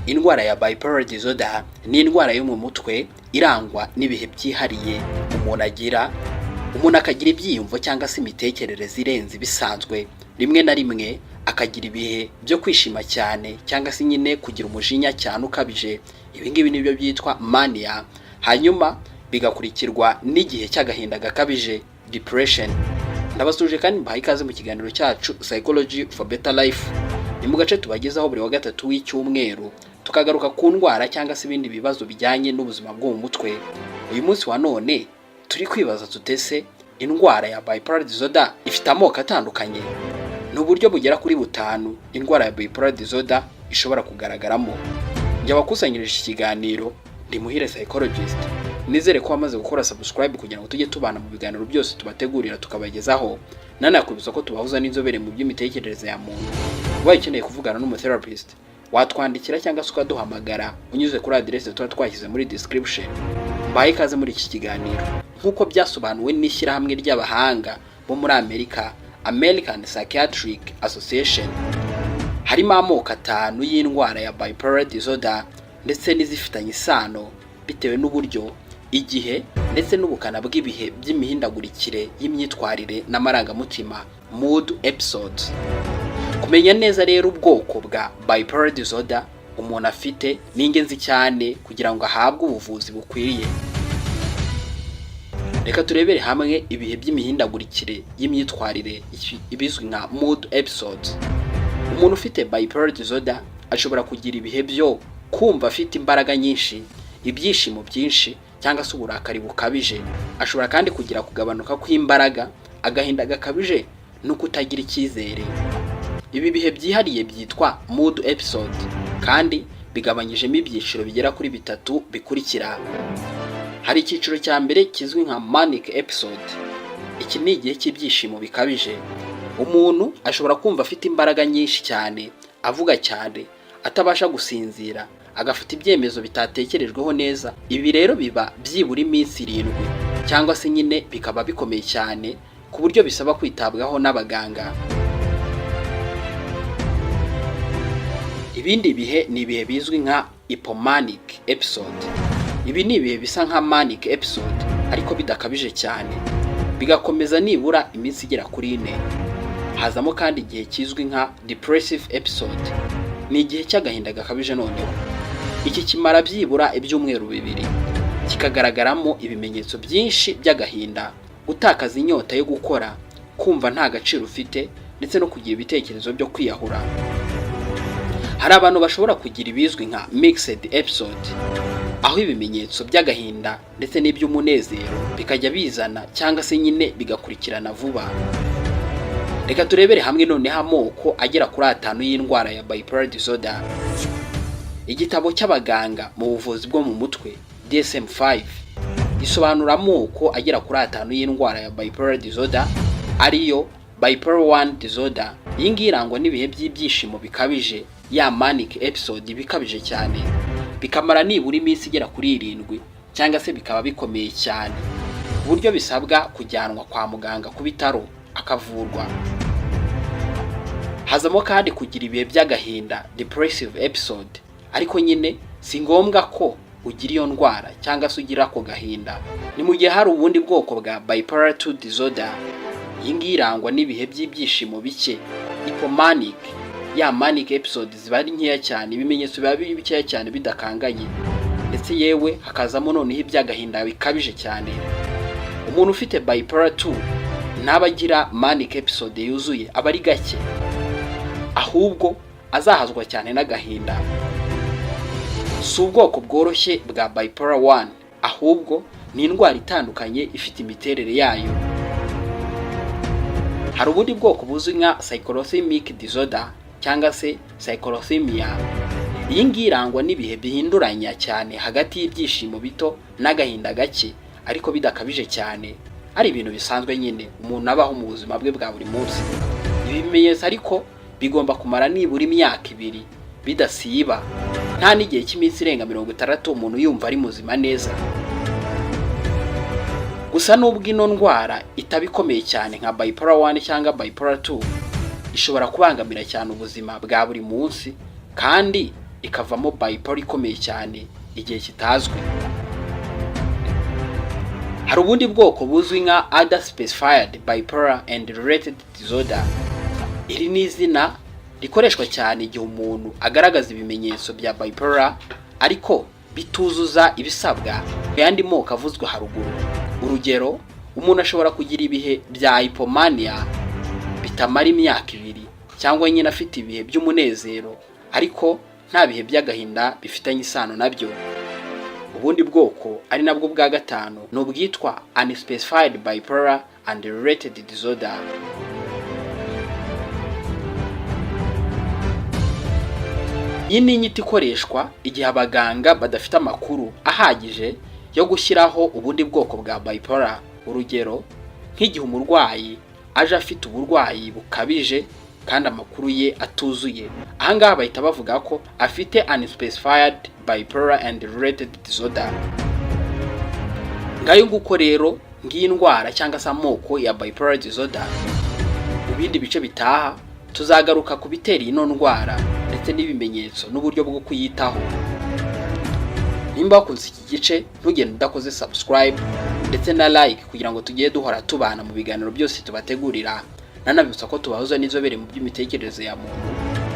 Indwara ya bipolar disorder ni indwara yo mu mutwe irangwa n'ibihe byihariye umuntu agira, umuntu akagira ibyiyumvo cyangwa se imitekerereze irenze ibisanzwe. Rimwe na rimwe akagira ibihe byo kwishima cyane cyangwa se nyine kugira umujinya cyane ukabije. Ibi ngibi nibyo byitwa mania, hanyuma bigakurikirwa n'igihe cy'agahinda gakabije, depression. Ndabasuhuje kandi mbahaye ikaze mu kiganiro cyacu Psychology for Better Life. Ni mu gace tubagezaho buri wa gatatu w'icyumweru, tukagaruka ku ndwara cyangwa se ibindi bibazo bijyanye n'ubuzima bwo mu mutwe. Uyu munsi wa none turi kwibaza tuti: ese indwara ya bipolar disorder ifite amoko atandukanye? Ni uburyo bugera kuri butanu indwara ya bipolar disorder ishobora kugaragaramo. Njye wakusanyirije iki kiganiro ndi Muhire Psychologist. Nizere ko wamaze gukora subscribe kugira ngo tujye tubana mu biganiro byose tubategurira tukabagezaho. Nanakwibutsa ko tubahuza n'inzobere mu by'imitekerereze ya muntu. Ubaye ukeneye kuvugana n'umutherapist, watwandikira cyangwa se ukaduhamagara unyuze kuri aderese tuba twashyize muri description. Mbahaye ikaze muri iki kiganiro. Nk'uko byasobanuwe n'ishyirahamwe ry'abahanga bo muri Amerika, American Psychiatric Association, harimo amoko atanu y'indwara ya bipolar disorder ndetse n'izifitanye isano bitewe n'uburyo, igihe ndetse n'ubukana bw'ibihe by'imihindagurikire y'imyitwarire n'amarangamutima, mood episodes. Kumenya neza rero ubwoko bwa bipolar disorder umuntu afite ni ingenzi cyane kugira ngo ahabwe ubuvuzi bukwiriye. Reka turebere hamwe ibihe by'imihindagurikire y'imyitwarire, ibizwi nka mood episodes. Umuntu ufite bipolar disorder ashobora kugira ibihe byo kumva afite imbaraga nyinshi, ibyishimo byinshi cyangwa se uburakari bukabije. Ashobora kandi kugira kugabanuka kw'imbaraga, agahinda gakabije no kutagira icyizere. Ibi bihe byihariye byitwa mood episode kandi bigabanyijemo ibyiciro bigera kuri bitatu bikurikira. Hari icyiciro cya mbere kizwi nka manic episode. Iki ni igihe cy'ibyishimo bikabije. Umuntu ashobora kumva afite imbaraga nyinshi cyane, avuga cyane, atabasha gusinzira, agafata ibyemezo bitatekerejweho neza. Ibi rero biba byibura iminsi 7 cyangwa se nyine bikaba bikomeye cyane ku buryo bisaba kwitabwaho n'abaganga. Ibindi bihe ni ibihe bizwi nka hypomanic episode. Ibi ni ibihe bisa nka manic episode ariko bidakabije cyane, bigakomeza nibura iminsi igera kuri 4. Hazamo kandi igihe kizwi nka depressive episode. Ni igihe cy'agahinda gakabije. Noneho iki kimara byibura ibyumweru 2, kikagaragaramo ibimenyetso byinshi by'agahinda, gutakaza inyota yo gukora, kumva nta gaciro ufite ndetse no kugira ibitekerezo byo kwiyahura. Hari abantu bashobora kugira ibizwi nka mixed episode, aho ibimenyetso by'agahinda ndetse n'iby'umunezero bikajya bizana cyangwa se nyine bigakurikirana vuba. Reka turebere hamwe noneho amoko agera kuri atanu y'indwara ya bipolar disorder. Igitabo cy'abaganga mu buvuzi bwo mu mutwe, DSM-5, gisobanura amoko agera kuri atanu y'indwara ya bipolar disorder, ariyo bipolar 1 disorder. Iyi ngiyi irangwa n'ibihe by'ibyishimo bikabije, ya manic episode bikabije cyane, bikamara nibura iminsi igera kuri 7 cyangwa se bikaba bikomeye cyane ku buryo bisabwa kujyanwa kwa muganga ku bitaro akavurwa. Hazamo kandi kugira ibihe by'agahinda, depressive episode, ariko nyine si ngombwa ko ugira iyo ndwara cyangwa se ugira ako gahinda. Ni mu gihe hari ubundi bwoko bwa bipolar 2 disorder. Iyi ngiyi irangwa n'ibihe by'ibyishimo bike, hypomanic, ya manic episode ziba ari nkeya cyane, ibimenyetso biba biri bikeya cyane bidakanganye, ndetse yewe hakazamo noneho iby'agahinda bikabije cyane. Umuntu ufite bipolar 2 ntaba agira manic episode yuzuye, aba ari gake, ahubwo azahazwa cyane n'agahinda. Si ubwoko bworoshye bwa bipolar 1, ahubwo ni indwara itandukanye ifite imiterere yayo. Hari ubundi bwoko buzwi nka cyclothymic disorder cyangwa se cyclothymia. Iyi ngiyi irangwa n'ibihe bihinduranya cyane hagati y'ibyishimo bito n'agahinda gake, ariko bidakabije cyane, ari ibintu bisanzwe nyine umuntu abaho mu buzima bwe bwa buri munsi. Ibi bimenyetso ariko bigomba kumara nibura imyaka 2 bidasiba, nta n'igihe cy'iminsi irenga 60 umuntu yumva ari muzima neza. Gusa nubwo ino ndwara itaba ikomeye cyane nka bipolar 1 cyangwa bipolar 2, ishobora kubangamira cyane ubuzima bwa buri munsi kandi ikavamo bipolar ikomeye cyane igihe kitazwi. Hari ubundi bwoko buzwi nka other specified bipolar and related disorder. Iri ni izina rikoreshwa cyane igihe umuntu agaragaza ibimenyetso bya bipolar ariko bituzuza ibisabwa mu yandi moko avuzwe haruguru. Urugero, umuntu ashobora kugira ibihe bya hypomania bitamara imyaka 2, cyangwa nyine afite ibihe by'umunezero ariko nta bihe by'agahinda bifitanye isano nabyo. Ubundi bwoko, ari nabwo bwa gatanu, ni ubwitwa unspecified bipolar and related disorder. Iyi ni inyito ikoreshwa igihe abaganga badafite amakuru ahagije yo gushyiraho ubundi bwoko bwa bipolar. Urugero, nk'igihe umurwayi aje afite uburwayi bukabije kandi amakuru ye atuzuye, ahangaha bahita bavuga ko afite unspecified bipolar and related disorder. Ngayo nguko rero, ngiyi ndwara cyangwa se amoko ya bipolar disorder. Mu bindi bice bitaha tuzagaruka ku bitera ino ndwara ndetse n'ibimenyetso n'uburyo bwo kuyitaho. Nimba wakunze iki gice, ntugende udakoze subscribe ndetse na like kugira ngo tujye duhora tubana mu biganiro byose tubategurira. Nanabibutsa ko tubahuza n'inzobere mu by'imitekerereze ya muntu.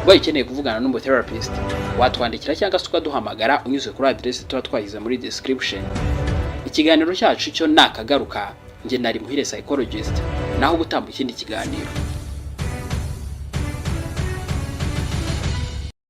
Ubaye ukeneye kuvugana n'umutherapist, watwandikira cyangwa se ukaduhamagara unyuze kuri aderesi tuba twashyize muri description. Ikiganiro cyacu cyo nakagaruka. Njye nari Muhire Psychologist, naho gutamba ikindi kiganiro.